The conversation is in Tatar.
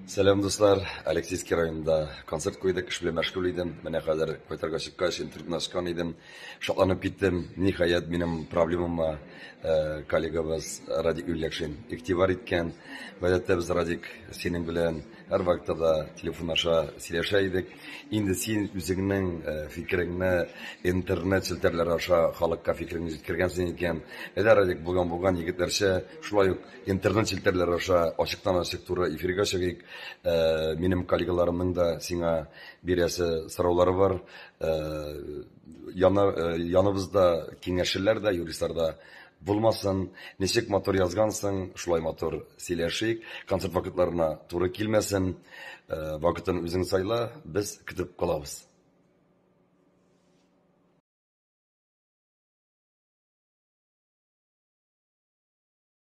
Сәлам, дуслар! Алексеевский районында концерт куйдык, эш белән мәшгуль идем. Менә хәзер кайтырга чыккач, интернетны ачкан идем. Шатланып киттем. Ниһаять, минем проблемама э, коллегабыз Радик Юльякшин игътибар иткән. Гадәттә без, Радик, синең белән һәр вакытта да телефон аша сөйләшә идек. Инде син үзеңнең э, фикереңне интернет челтәрләре аша халыкка фикереңне җиткергәнсең икән. Әйдә, Радик, булган булган егетләрчә шулай ук интернет челтәрләре аша ачыктан-ачык туры эфирга чыгыйк. Э, минем коллегаларымның да сиңа бирәсе сораулары бар. Э, яна, яныбызда киңәшчеләр дә, юристлар да булмасын. Ничек матур язгансың, шулай матур сөйләшик. Концерт вакытларына туры килмәсен. Вакытын үзең сайла, без көтеп калабыз.